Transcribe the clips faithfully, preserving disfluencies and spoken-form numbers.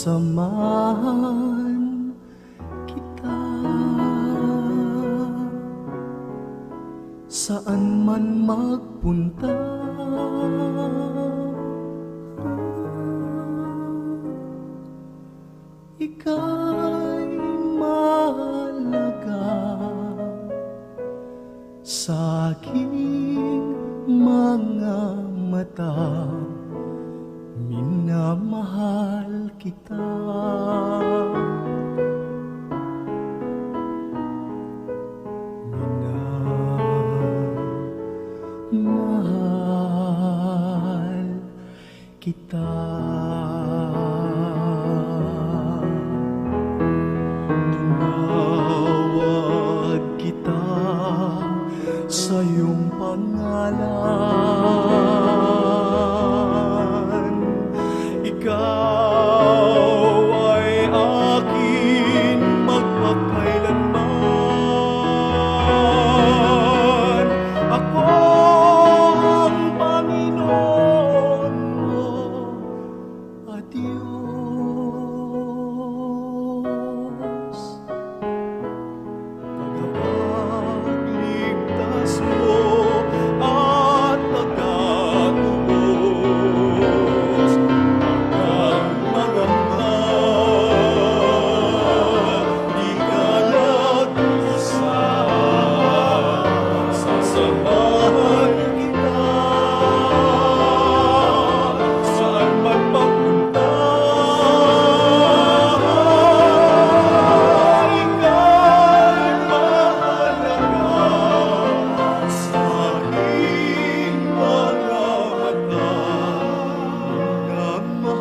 Samahan kita saan man magpunta. Ika'y mahalaga sa aking mga mata, minamahal kita. Minamahal kita. Tinawag kita sa iyong pangalan. Ikaw ay akin magpakailanman. Ako ang Panginoon mo, a Diyos. Tagapagligtas mo at tagatubos, agang marangal, di ka nagdusa, sasamahan kita saan man mapunta. Ika'y mahalaga sa aking mga mata, minamahal kita.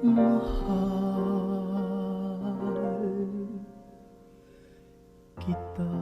Minamahal kita.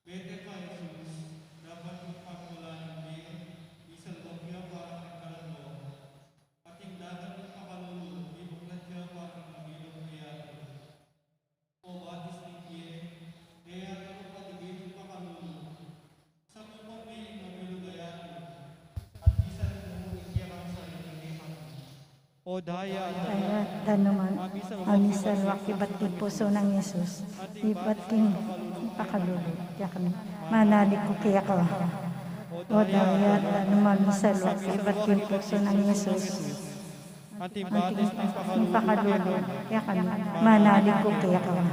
Bete pa Jesus, dapat ing pagmulan ning bie, misalwak ya para keng kaluluwa mu. Ating dapat ing pakalulu, mibuklat ya para keng mabilug a yatu. O batis ning bie, daya tamu pati bie ning pakalulu. Sakupan me ing mabilug a yatu, at misalwak mu ing kekang sarili kekami. O daya, daya, danuman, mamisalwak ibat king pusu nang Jesus, ibat king pakalulu kekami, manalig ku keka. O daya, danuman, mamisalwak ibat king pusu nang Jesus, anting batis ning pakalulu kekami, manalig ku keka.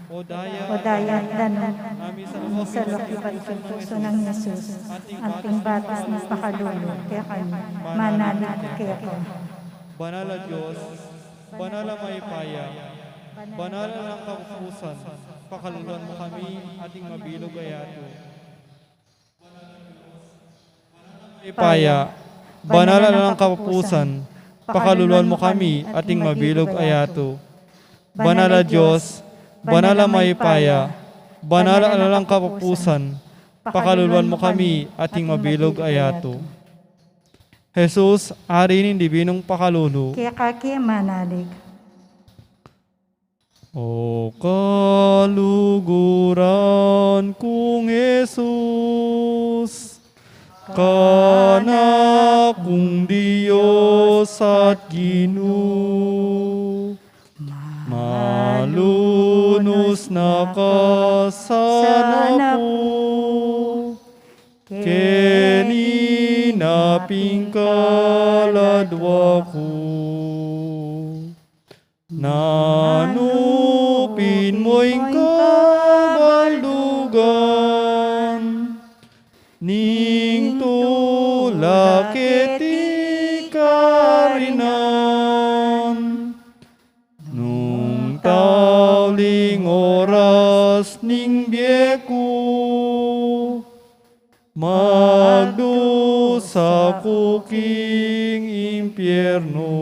O daya, danuman, mamisalwak ibat king pusu nang Jesus, anting batis ning pakalulu kekami, manalig ku keka. Banal a Dios, banal a mayupaya, banal a alang kapupusan, pakaluluan mu kami at ing mabilug a yatu. Mayupaya, banal a alang kapupusan, pakaluluan mu kami at ing mabilug a yatu. Banal a Dios, banal a mayupaya, banal a alang kapupusan, pakaluluan mu kami at ing mabilug a yatu. Jesus, Ari ning Dibinung Pakalulu. Keka ke manalig. O kaluguran kung Jesus, Anak kung Dios at Ginu, malunus na ka sana pu, keni na pin kaladwa ku. Nanu pin mu ing kabaldugan ning tula keti karinan, nung tauling oras ning bie ku, Magdusa ku king impiernu.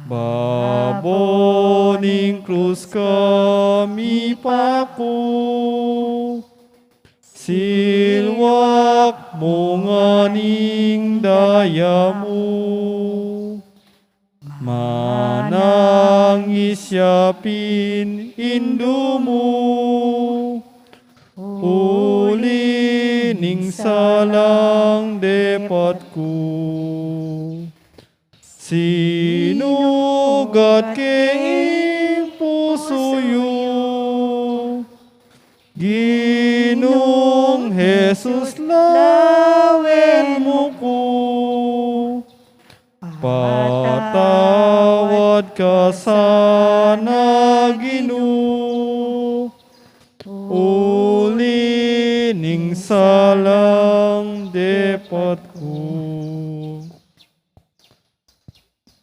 Babo ning krus ka mipaku. Silwak mu ngan ing daya mu. Manang isya pin indu mu, uli ning salang depat ku. Sinugat ke ing pusu yu, Ginung Jesus, lawen mu ku. Patawad ka sana, Ginu, uli ning salang depat ku.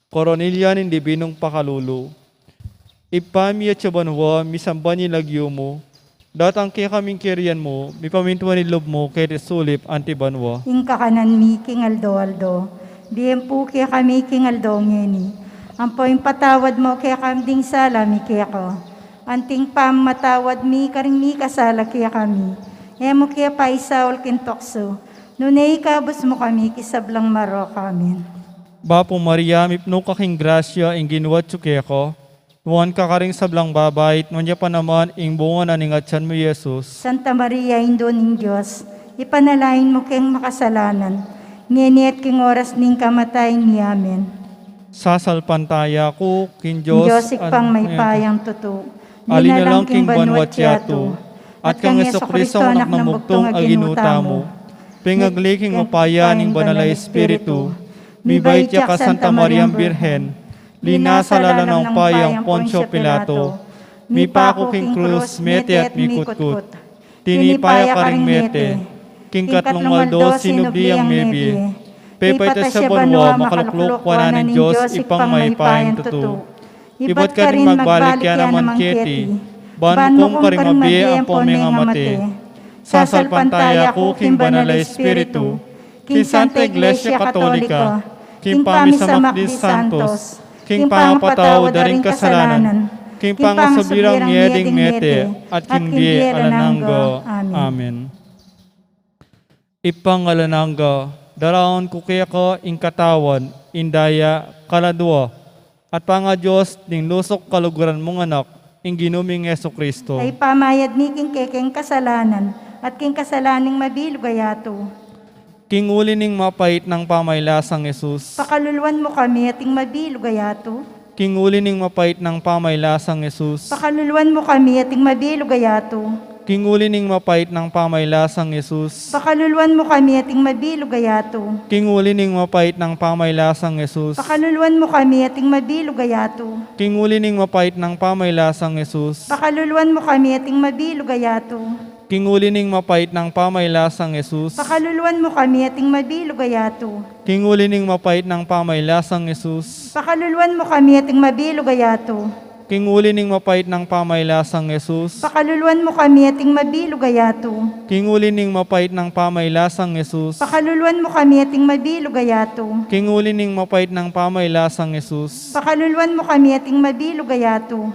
Koronilya ning Dibinung Pakalulu. Ibpa mi atsu ka banua, misamban ya ing lagyu mu. Datang kekami ing kayarian mu, mipamintuan ing lub mu keti sulip anti banua. Ing kakanan mi king aldo-aldo, ibie mu kekami king aldo ngeni. Ampo ipatawad mu kekami ding sala mi keka, anti ing pamamatawad mi karing mikasala kekami. E mu ke paisaul king tuksu, nune ikabus mu kami king sablang marok. Amen. Bapu Maria, mipnu ka king grasya, ing Ginu atsu keka. Nuan ka karing sablang babai, at nuan ya pa naman ing bunga na ning atsan mu, Jesus. Santa Maria, Indu ning Dios, ipanalangin mu keng makasalanan, ngeni at king oras ning kamatayan mi. Amen. Sasalpantaya ku king Dios, Dios Ibpang mayupayang tutu, alang king banua at yatu, at kang Jesucristo, Anak nang bugtung a Ginu tamu, pengagli king upaya ning Banal a Espiritu, mibait ya kang Santa Mariang Birhen, linasa lalam ning upayang Poncio Pilato, mipaku king krus, mete at mikutkut. Tinipa ya karing mete, king katlung aldo sinubli yang mebie. Pepaitas ya banua, makalukluk wanan ning Dios Ibpang mayupayang tutu. Ibat karin magbalik ya naman keti, ban mukum karing mabie ampo mengamate. Sasalpantaya ku king Banal a Espiritu, king Santa Iglesia Katolika, king pamisamak ding santos, king pangapatawad da ring kasalanan, king pangasubli rang mie ding mete, at king bie alang angga. Amen. Ibpang alang angga, daraun ku keka ing katawan, ing daya, kaladua, at pangaDios ning lusuk kaluguran mung Anak, ing Ginu ming Jesucristo. Ipamayad mi king kekeng kasalanan, at king kasalanan ning mabilug a yatu. King uli ning mapait nang pamaylasang Jesus. Pakaluluan mu kami at ing mabilug a yatu. King uli ning mapait nang pamaylasang Jesus. Pakaluluan mu kami at ing mabilug a yatu. King uli ning mapait nang pamaylasang Jesus. Pakaluluan mu kami at ing mabilug a yatu. King uli ning mapait nang pamaylasang Jesus. Pakaluluan mu kami at ing mabilug a yatu. King uli ning mapait nang pamaylasang Jesus. Pakaluluan mu kami at ing mabilug a yatu. King uli ning mapait nang pamaylasang Jesus. Pakaluluan mu kami at ing mabilug a yatu. King uli ning mapait nang pamaylasang Jesus. Pakaluluan mu kami at ing mabilug a yatu. King uli ning mapait nang pamaylasang Jesus. Pakaluluan mu kami at ing mabilug a yatu. King uli ning mapait nang pamaylasang Jesus. Pakaluluan mu kami at ing mabilug a yatu. King uli ning mapait nang pamaylasang Jesus. Pakaluluan mu kami at ing mabilug a yatu.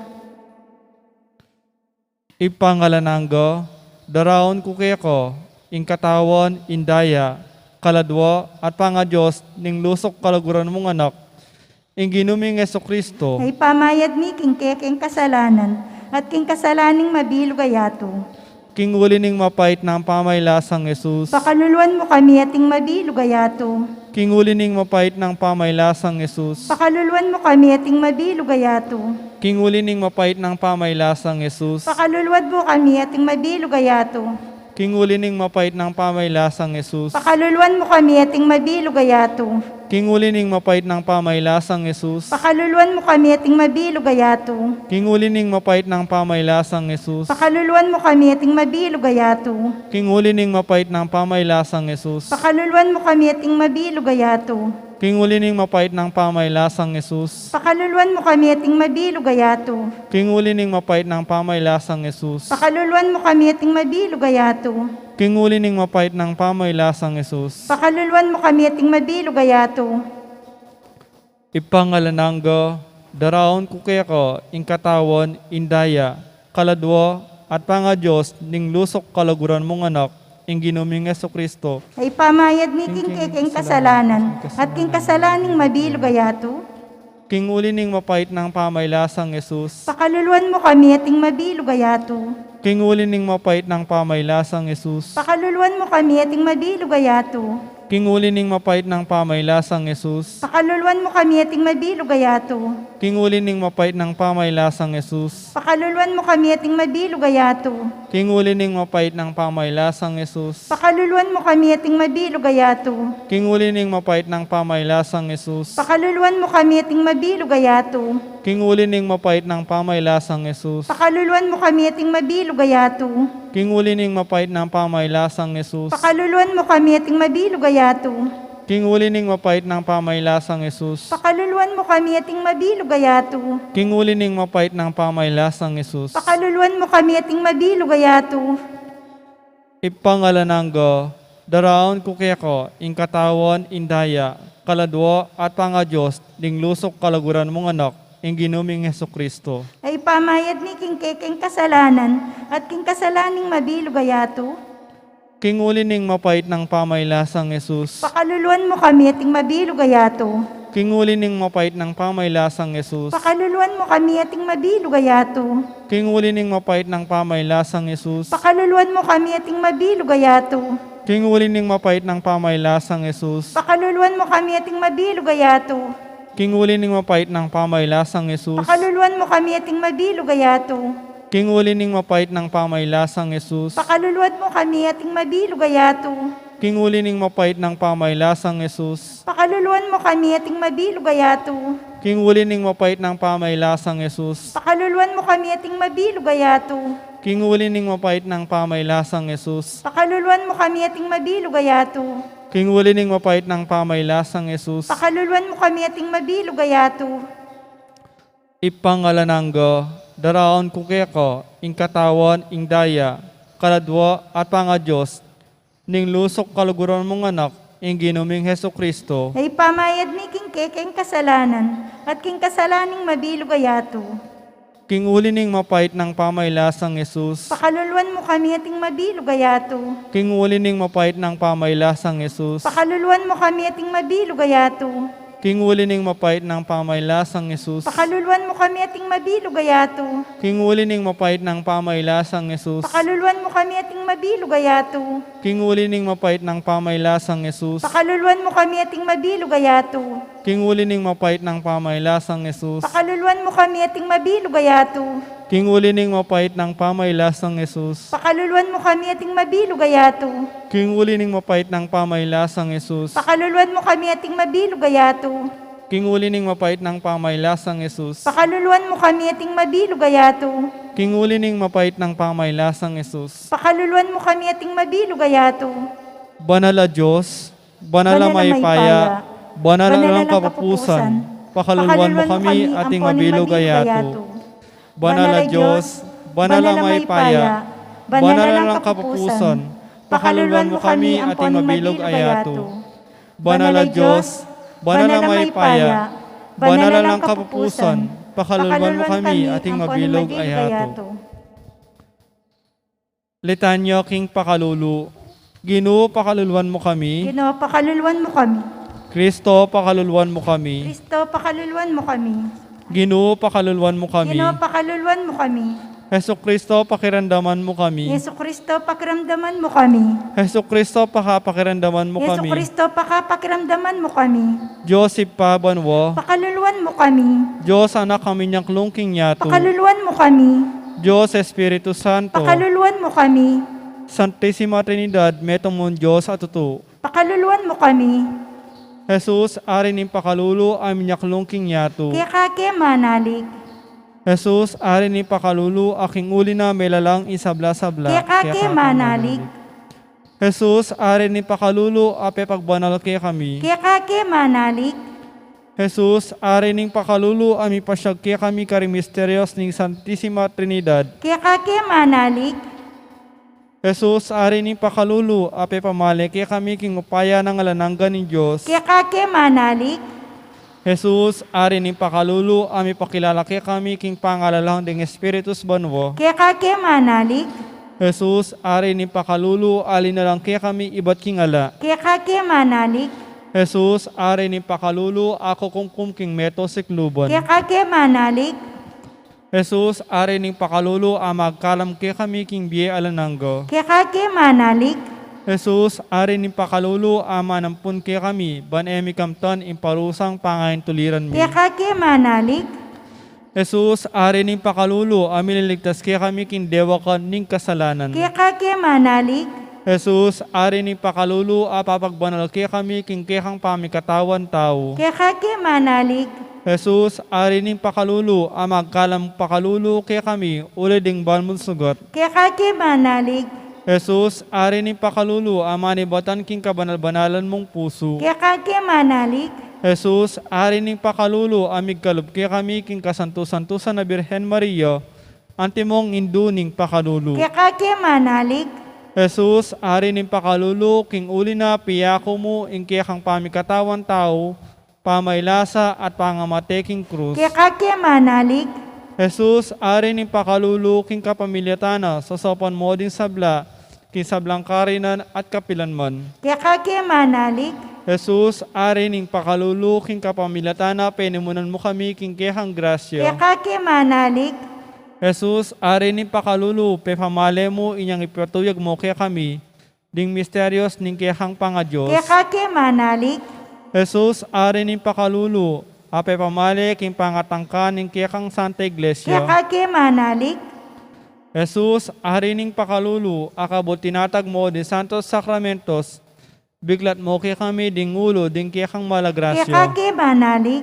Ibpang alang angga, daraun ku keka ing katawan, ing daya, kaladua, at pangaDios ning lusuk kaluguran mung Anak, ing Ginu ming Jesucristo. Ipamayad mi king kekeng kasalanan, at king kasalanan ning mabilug a yatu. King uli ning mapait nang pamaylasang Jesus. Pakaluluan mu kami at ing mabilug a yatu. King uli ning mapait nang pamaylasang Jesus. Pakaluluan mu kami at ing mabilug a yatu. King uli ning mapait nang pamaylasang Jesus. Pakaluluan mu kami at ing mabilug a yatu. King uli ning mapait nang pamaylasang Jesus. Pakaluluan mu kami at ing mabilug a yatu. King uli ning mapait nang pamaylasang Jesus. Pakaluluan mu kami at ing mabilug a yatu. King uli ning mapait nang pamaylasang Jesus. Pakaluluan mu kami at ing mabilug a yatu. King uli ning mapait nang pamaylasang Jesus. Pakaluluan mu kami at ing mabilug a yatu. King uli ning mapait nang pamaylasang Jesus. Pakaluluan mu kami at ing mabilug a yatu. King uli ning mapait nang pamaylasang Jesus. Pakaluluan mu kami at ing mabilug a yatu. King uli ning mapait nang pamaglasang Jesus. Pakaluluan mu kami at ing mabilug a yatu. Ibpa, ngalan angga, daraun ku keka ing katawan, ing daya, kaladua at pangaDios ning lusuk kaluguran mung Anak, ing Ginu ming Jesucristo. A ipamayad mi king kekeng kasalanan at king kasalanan ning mabilug a yatu. King uli ning mapait nang pamaglasang Jesus. Pakaluluan mu kami at ing mabilug a yatu. King uli ning mapait nang pamaglasang Jesus. Pakaluluan mu kami at ing mabilug a yatu. King uli ning mapait nang pamaglasang Jesus. Pakaluluan mu kami at ing mabilug a yatu. King uli ning mapait nang pamaglasang Jesus. Pakaluluan mu kami at ing mabilug a yatu. King uli ning mapait nang pamaglasang Jesus. Pakaluluan mu kami at ing mabilug a yatu. King uli ning mapait nang pamaglasang Jesus. Pakaluluan mu kami at ing mabilug a yatu. King uli ning mapait nang pamaglasang Jesus. Pakaluluan mu kami at ing mabilug a yatu. King uli ning mapait nang pamaglasang Jesus. Pakaluluan mu kami at ing mabilug a yatu. King uli ning mapait nang pamaglasang Jesus. Pakaluluan mu kami at ing mabilug a yatu. King uli ning mapait nang pamaglasang Jesus. Pakaluluan mu kami at ing mabilug a yatu. Ibpa, ngalan angga, daraun ku keka ing katawan, ing daya, kaladua at pangaDios ning lusuk kaluguran mung Anak, ing Ginu ming Jesucristo. A ipamayad mi king kekeng kasalanan at king kasalanan ning mabilug a yatu. King uli ning mapait nang pamaglasang Jesus. Pakaluluan mu kami at ing mabilug a yatu. King uli ning mapait nang pamaglasang Jesus. Pakaluluan mu kami at ing mabilug a yatu. King uli ning mapait nang pamaglasang Jesus. Pakaluluan mu kami at ing mabilug a yatu. King uli ning mapait nang pamaglasang Jesus. Pakaluluan mu kami at ing mabilug a yatu. King uli ning mapait nang pamaglasang Jesus. Pakaluluan mu kami at ing mabilug a yatu. King uli ning mapait nang pamaglasang Jesus. Pakaluluan mu kami at ing mabilug a yatu. King uli ning mapait nang pamaglasang Jesus. Pakaluluan mu kami at ing mabilug a yatu. King uli ning mapait nang pamaglasang Jesus. Pakaluluan mu kami at ing mabilug a yatu. King uli ning mapait nang pamaglasang Jesus. Pakaluluan mu kami at ing mabilug a yatu. King uli ning mapait nang pamaglasang Jesus. Pakaluluan mu kami at ing mabilug a yatu. Ibpa, ngalan angga, daraun ku keka ing katawan, ing daya, kaladua at pangaDios ning lusuk kaluguran mung Anak, ing Ginu ming Jesucristo. A ipamayad mi king kekeng kasalanan at king kasalanan ning mabilug a yatu. King uli ning mapait nang pamaglasang Jesus. Pakaluluan mu kami at ing mabilug a yatu. King uli ning mapait nang pamaglasang Jesus. Pakaluluan mu kami at ing mabilug a yatu. King uli ning mapait nang pamaglasang Jesus. Pakaluluan mu kami at ing mabilug a yatu. King uli ning mapait nang pamaglasang Jesus. Pakaluluan mu kami at ing mabilug a yatu. King uli ning mapait nang pamaglasang Jesus. Pakaluluan mu kami at ing mabilug a yatu. King uli ning mapait nang pamaglasang Jesus. Pakaluluan mu kami at ing mabilug a yatu. King uli ning mapait nang pamaglasang Jesus. Pakaluluan mu kami at ing mabilug a yatu. King uli ning mapait nang pamaglasang Jesus. Pakaluluan mu kami at ing mabilug a yatu. King uli ning mapait nang pamaglasang Jesus. Pakaluluan mu kami at ing mabilug a yatu. King uli ning mapait nang pamaglasang Jesus. Pakaluluan mu kami at ing mabilug a yatu. Banal a Dios, banal a mayupaya, banal a alang kapupusan, pakaluluan mu kami at ing mabilug a yatu. Banal a Dios, banal a mayupaya, banal a alang kapupusan, pakaluluan mu kami at ing mabilug a yatu. Banal a Dios, banal a mayupaya, banal a alang kapupusan, pakaluluan mu kami at ing mabilug a yatu. Litanya king pakalulu. Ginu, pakaluluan mu kami. Ginu, pakaluluan mu kami. Kristo, pakaluluan mu kami. Kristo, pakaluluan mu kami. Ginu, pakaluluan mu kami. Ginu, pakaluluan mu kami. Jesucristo, pakiramdaman mu kami. Jesucristo, pakiramdaman mu kami. Jesucristo, pakapakiramdaman mu kami. Jesucristo, pakapakiramdaman mu kami. Dios Ibpa banua. Pakaluluan mu kami. Dios Anak a minyaklung king yatu. Pakaluluan mu kami. Dios Espiritu Santo. Pakaluluan mu kami. Santisima Trinidad, metung mung Dios a tutu. Pakaluluan mu kami. Jesus, Ari ning pakalulu a minyaklung king yatu. Keka ke manalig. Jesus, Ari ning pakalulu a king uli na melalang ing sabla-sabla. Keka ke manalig. Jesus, Ari ning pakalulu a pepagbanal kekami. Keka ke manalig. Jesus, Ari ning pakalulu a mipasyag kekami karing misterios ning Santisima Trinidad. Keka ke manalig. Jesus, Ari ning pakalulu, a pepamale kekami king upaya nang alang angga ning Dios. Keka ke manalig. Jesus, Ari ning pakalulu, a mipakilala kekami king pangalalang ding espiritus banua. Keka ke manalig. Jesus, Ari ning pakalulu, a linalang kekami ibat king ala. Keka ke manalig. Jesus, Ari ning pakalulu, a kukumkum king meto sikluban. Keka ke manalig. Jesus, Ari ning pakalulu, a magkalam kekami king bie alang angga. Keka ke manalig. Jesus, Ari ning pakalulu, a manampun kekami ban e mi kamtan ing parusang pangaintuliran mi. Keka ke manalig. Jesus, Ari ning pakalulu, a mililigtas kekami king dewakan ning kasalanan. Keka ke manalig. Jesus, Ari ning pakalulu, a papagbanal kekami king kekang pamikatawan tau. Keka ke manalig. Jesus, Ari ning pakalulu, a magkalam pakalulu kekami uli ding banal mung sugat. Keka ke manalig. Jesus, Ari ning pakalulu, a manibatan king kabanal-banalan mung pusu. Keka ke manalig. Jesus, Ari ning pakalulu, a migkalub kekami king kasantu-santusan a Birhen Maria, antimong indu ning pakalulu. Keka ke manalig. Jesus, Ari ning pakalulu, king uli na piyaku mu ing kekang pamikatawan tau, pamailasa at pangamate king krus. Keka ke manalig. Jesus, Ari ning pakalulu, king kapamilatan na, sasaupan mu ding sabla king sablang karinan at kapilan man. Keka ke manalig. Jesus, Ari ning pakalulu, king kapamilatan na, penimunan mu kami king kekang grasya. Keka ke manalig. Jesus, Ari ning pakalulu, pepamale mu inyang ipatuyag mu kekami ding misterios ning kekang pangadios. Keka ke manalig. Jesus, Ari ning pakalulu, a pepamale king pangatangka ning kekang Santa Iglesia. Keka ke manalig. Jesus, Ari ning pakalulu, a kabud tinatag mu ding santos sakramentos, biklat mu kekami ding ulu ding kekang mal a grasya. Keka ke manalig.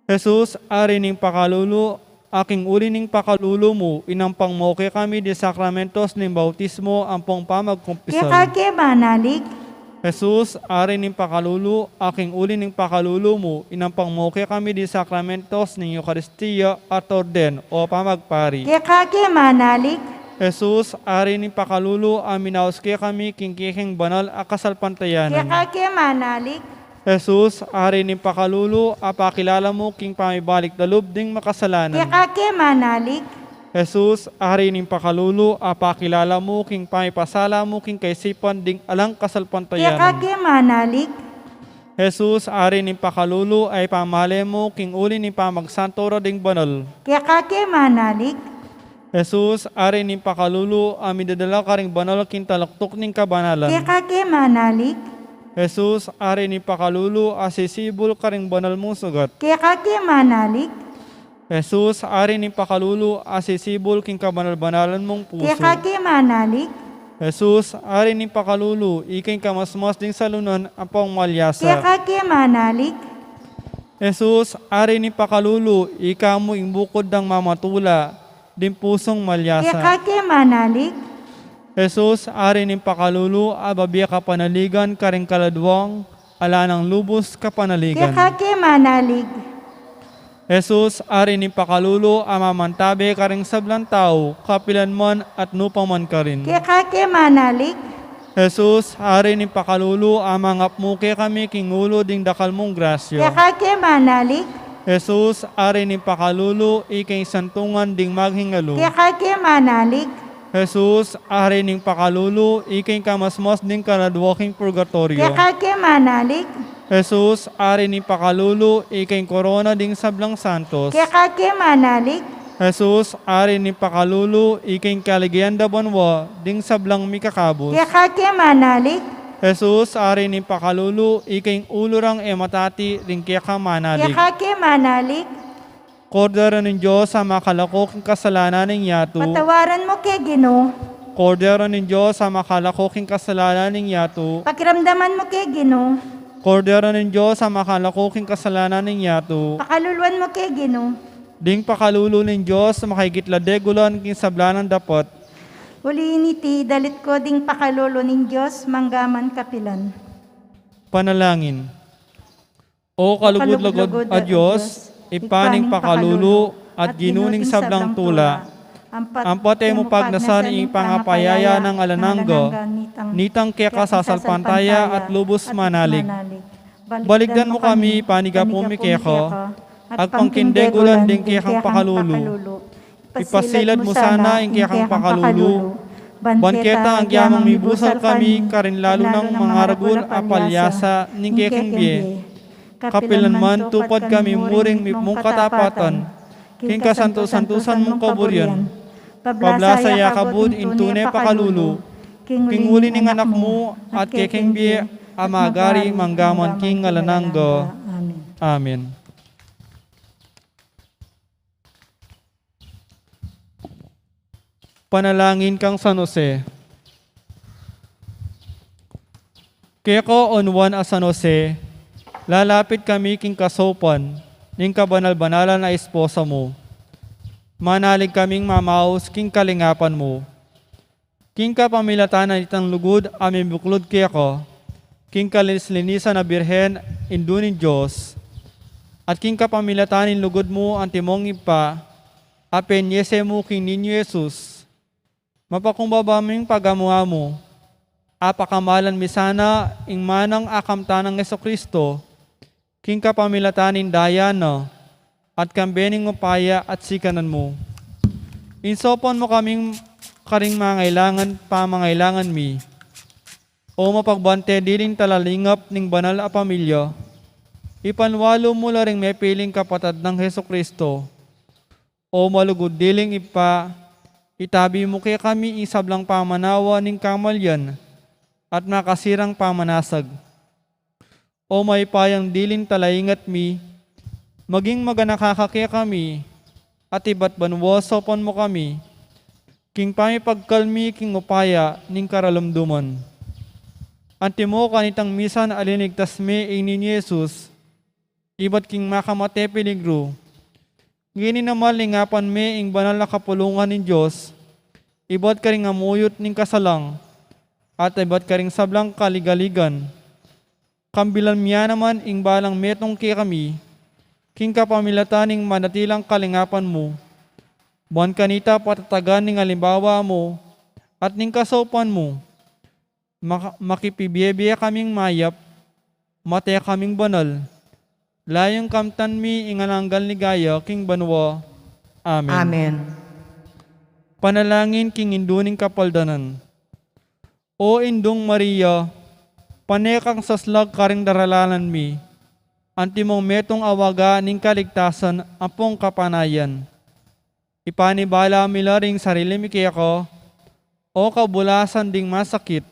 Jesus, Ari ning pakalulu, a king uli ning pakalulu mu, inampang mu kekami ding sakramentos ning bautismo ampong pamagkumpisal. Keka ke manalig. Jesus, Ari ning pakalulu, a king uli ning pakalulu mu, inampang mu kekami ding sakramentos ning Eukaristia at orden o pamagpari. Keka ke manalig. Jesus, Ari ning pakalulu, a minaus kekami king kekeng banal a kasalpantayanan. Keka ke manalig. Jesus, Ari ning pakalulu, a pakilala mu king pamibalik dalub ding makasalanan. Keka ke manalig. Jesus, Ari ning pakalulu, a pakilala mu king pamipasala mu king kaisipan ding alang kasalpantayanan. Keka ke manalig. Jesus, Ari ning pakalulu, a ipamale mu king uli ning pamagsanto ra ding banal. Keka ke manalig. Jesus, Ari ning pakalulu, a midadala karing banal king taluktuk ning kabanalan. Keka ke manalig. Jesus, Ari ning pakalulu, a sisibul karing banal mung sugat. Keka ke manalig. Jesus, Ari ning pakalulu, a sisibul king kabanal-banalan mung pusu. Keka ke manalig. Jesus, Ari ning pakalulu, ika ing kamasmas ding salunan ampong malyasa. Keka ke manalig. Jesus, Ari ning pakalulu, ika mu ing bukud dang mamatula ding pusung malyasa. Keka ke manalig. Jesus, Ari ning pakalulu, a babie kapanaligan karing kaladwang ala nang lubus kapanaligan. Keka ke manalig. Jesus, Ari ning pakalulu, a mamantabe karing sablang tau, kapilan man at nupa man karin. Keka ke manalig. Jesus, Ari ning pakalulu, a mangap mu kekami king ulu ding dakal mung grasya. Keka ke manalig. Jesus, Ari ning pakalulu, ika ing santungan ding maghingalu. Keka ke manalig. Jesus, Ari ning pakalulu, ika ing kamasmas ding kaladwa king purgatoryo. Keka ke manalig. Jesus, Ari ning pakalulu, ika ing korona ding sablang santos. Keka ke manalig. Jesus, Ari ning pakalulu, ika ing kaligayan da banua ding sablang mikakabus. Keka ke manalig. Jesus, Ari ning pakalulu, ika ing ulu rang e matati ding keka manalig. Keka ke manalig. Kordero ning Dios, a makalako king kasalanan ning yatu. Patawaran mu ke, Ginu. Kordero ning Dios, a makalako king kasalanan ning yatu. Pakiramdaman mu ke, Ginu. Kordero ning Dios, a makalako king kasalanan ning yatu. Pakaluluan mu ke, Ginu. Ding pakalulu ning Dios, makaigit la degulan king sabla nang dapat. Uli niti, dalit ko ding pakalulu ning Dios, mangga man kapilan. Panalangin. O kalugud-lugud a Dios, Ibpa ning pakalulu, at Ginu ning sablang tula. Ampat e mu pagnasan ing pangapayaya nang alang angga, nitang keka sasalpantaya at lubus manalig. Balikdan mu kami, panigapu mi keka, agpang king degulan ding kekang pakalulu. Ipasilad mu sana ing kekang pakalulu, ban keta agyang mibusal kami karin lalu nang mangaragul a palyasa ning kekeng bie. Kapilan man tupad kami muring mipmung katapatan, king kasanto-santusan mung kaburian. Pablasaya kabud ing tune pakalulu, king uli ning anak mu at kekeng bie a magari manggaman king alang angga. Amen. Panalangin kang San Jose. Keka o Nuan a San Jose, lalapit kami king kasaupan ning kabanal-banalan a esposa mu. Manalig kaming mamaus king kalingapan mu. King kapamilatan na nitang lugud a mibuklud keka, king kalinis-linisan a Birhen, Indu ning Dios, at king kapamilatan ning lugud mu antimong Ibpa, a penyese mu king Ninyo Jesus, mapakumbaba ming pagamu-amu, apakamalan mi sana ing manang a kamtan nang Jesucristo, king kapamilatan ning daya na, at kambe ning upaya at sikanan mu. Insaupan mu kaming karing mangailangan pamangailangan mi. O mapagbante diling talalingap ning banal a pamilya, ipanwalu mu la ring mepiling kapatad nang Jesucristo. O malugud diling Ibpa, itabi mu kekami ing sablang pamanawa ning kamalian at makasirang pamanasag. O mayupayang diling talaingat mi, maging maganaka ka kekami, at ibat banua saupan mu kami, king pamipagkalmi king upaya ning karalumduman. Antimo kanitang misan a linigtas me ing Ninyo Jesus, ibat king makamate peligru. Ngeni naman lingapan me ing banal a kapulungan ning Dios, ibat karing amuyut ning kasalang, at ibat karing sablang kaligaligan. Kambilan mi ya naman ing balang metung kekami, king kapamilatan ning manatilang kalingapan mu. Ban kanita patatagan ning alimbawa mu, at ning kasaupan mu. Maka-, makipibie-bie kaming mayap, mate kaming banal, layung kamtan mi ing alang anggang ligaya king banua. Amen. Amen. Panalangin king Indu ning Kapaldanan. O Indung Maria, pane kang saslag karing daralanan mi, antimong metung a waga ning kaligtasan ampong kapanayan. Ipanibala mi la ring sarili mi keka, o kabulasan ding masakit,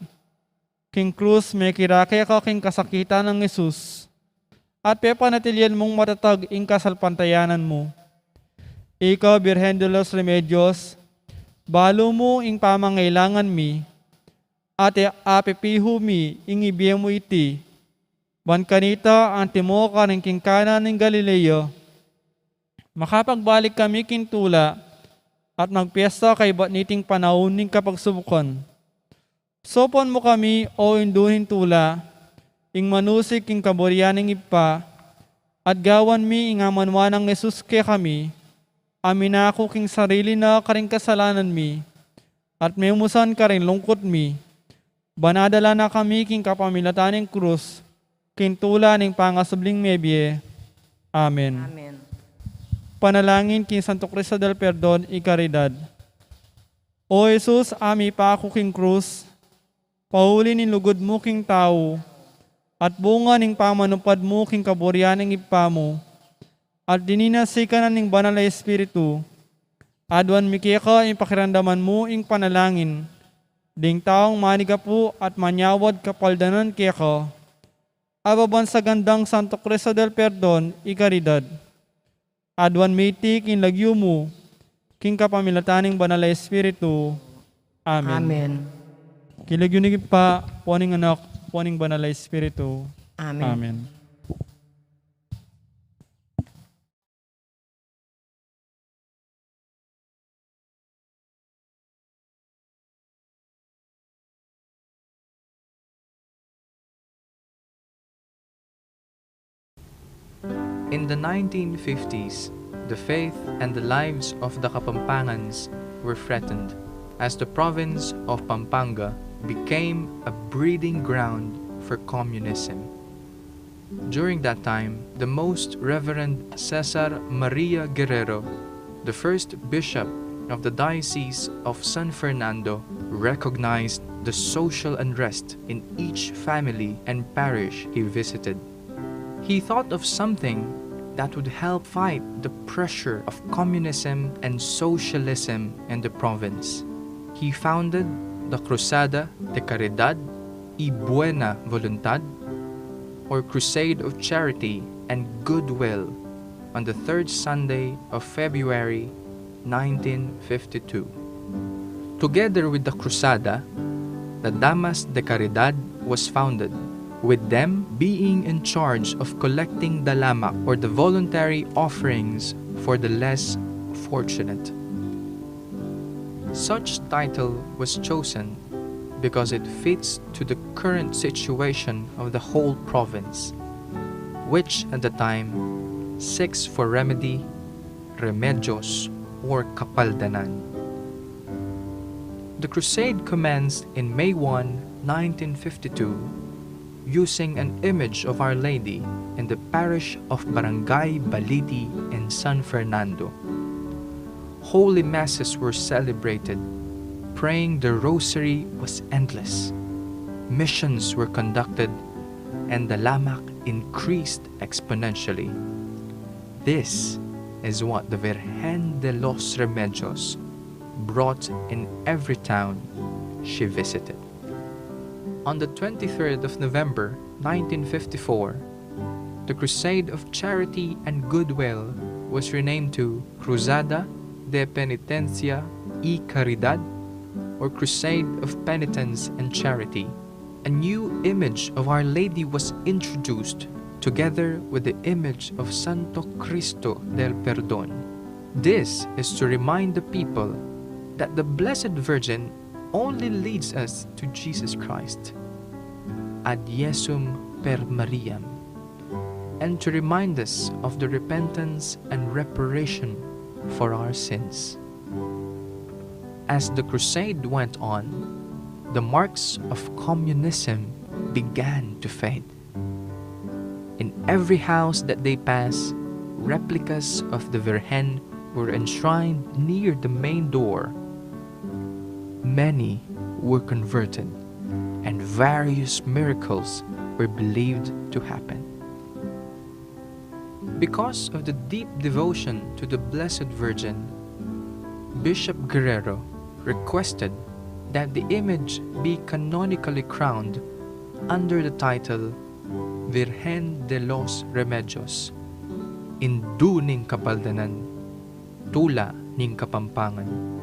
king krus mekirake ka king kasakitan nang Jesus, at pepanatilian mung matatag ing kasalpantayanan mu. Ika, Birhen de los Remedios, balu mu ing pamangailangan mi, at apipihu mi ing ibie mu iti. Ban kanita, antimo karing king Cana ning Galilea, makapagbalik kami king tula, at magpiesta kaybat niting panaun ning kapagsubukan. Saupan mu kami, o Indu ning tula, ing manusig king kaburian ning Ibpa, at gawan mi ing amanwa nang Jesus kekami, a minaku king sarili na karing kasalanan mi, at memusan karing lungkut mi, ban adala na kami king kapamilatan ning krus, king tula ning pangasubling mebie. Amen. Amen. Panalangin king Santo Cristo del Perdon y Caridad. O Jesus, a mipaku king krus, pauli ning lugud mu king tau, at bunga ning pamanupad mu king kaburian ning Ibpa mu, at dininan sikanan ning Banal a Espiritu, aduan mi keka ing pakiramdaman mu ing panalangin ding taung manigapu at manyawad kapaldanan keka, a babansagan dang Santo Cristo del Perdon y Caridad. Aduan mi iti king lagyu mu, king kapamilatan ning Banal a Espiritu. Amen. Amen. King lagyu ning Ibpa, ampo ning Anak, ampo ning Banal a Espiritu. Amen. Amen. In the nineteen fifties, the faith and the lives of the Kapampangans were threatened, as the province of Pampanga became a breeding ground for communism. During that time, the Most Reverend Cesar Maria Guerrero, the first bishop of the Diocese of San Fernando, recognized the social unrest in each family and parish he visited. He thought of something that would help fight the pressure of communism and socialism in the province. He founded the Cruzada de Caridad y Buena Voluntad, or Crusade of Charity and Goodwill, on the third Sunday of February nineteen fifty-two. Together with the Cruzada, the Damas de Caridad was founded, with them being in charge of collecting the lamak, or the voluntary offerings, for the less fortunate. Such title was chosen because it fits to the current situation of the whole province, which at the time seeks for remedy, remedios, or kapaldanan. The crusade commenced in May one, nineteen fifty-two, using an image of Our Lady in the parish of Barangay Baliti in San Fernando. Holy masses were celebrated, praying the rosary was endless, missions were conducted, and the lamak increased exponentially. This is what the Virgen de los Remedios brought in every town she visited. On the twenty-third of November nineteen fifty-four, the Crusade of Charity and Goodwill was renamed to Cruzada de Penitencia y Caridad, or Crusade of Penitence and Charity. A new image of Our Lady was introduced, together with the image of Santo Cristo del Perdon. This is to remind the people that the Blessed Virgin only leads us to Jesus Christ, ad Iesum per Mariam, and to remind us of the repentance and reparation for our sins. As the crusade went on, the marks of communism began to fade. In every house that they passed, replicas of the Virgen were enshrined near the main door. Many were converted, and various miracles were believed to happen. Because of the deep devotion to the Blessed Virgin, Bishop Guerrero requested that the image be canonically crowned under the title Virgen de los Remedios, Indu ning Kapaldanan, Tula ning Kapampangan,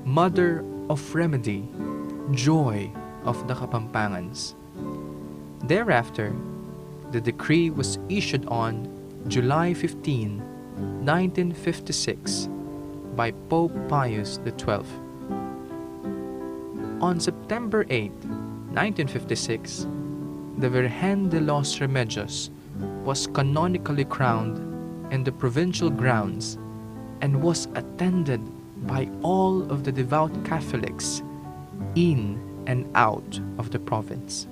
Mother of Remedy, Joy of the Kapampangans. Thereafter, the decree was issued on July fifteenth, nineteen fifty-six, by Pope Pius the twelfth. On September eighth, nineteen fifty-six, the Virgen de los Remedios was canonically crowned in the provincial grounds and was attended by all of the devout Catholics in and out of the province.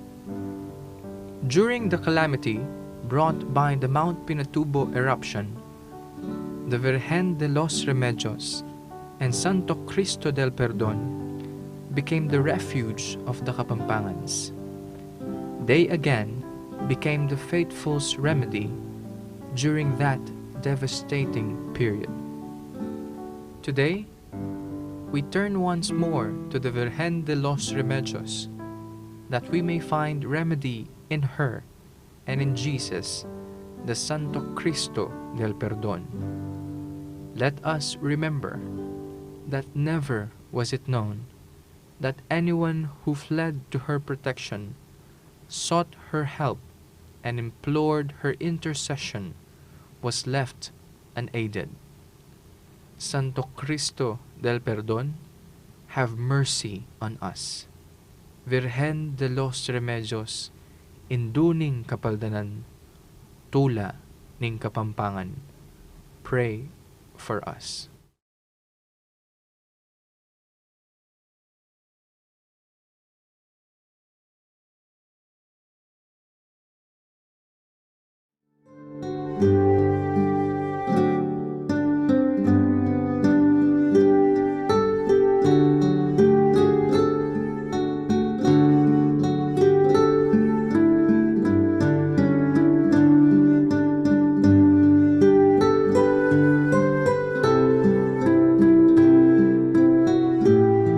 During the calamity brought by the Mount Pinatubo eruption, the Virgen de los Remedios and Santo Cristo del Perdon became the refuge of the Kapampangans. They again became the faithful's remedy during that devastating period. Today, we turn once more to the Virgen de los Remedios, that we may find remedy in her and in Jesus, the Santo Cristo del Perdon. Let us remember that never was it known that anyone who fled to her protection, sought her help, and implored her intercession was left unaided. Santo Cristo del Perdon, have mercy on us. Virgen de los Remedios, Indu ning Kapaldanan, Tula ning Kapampangan, pray for us.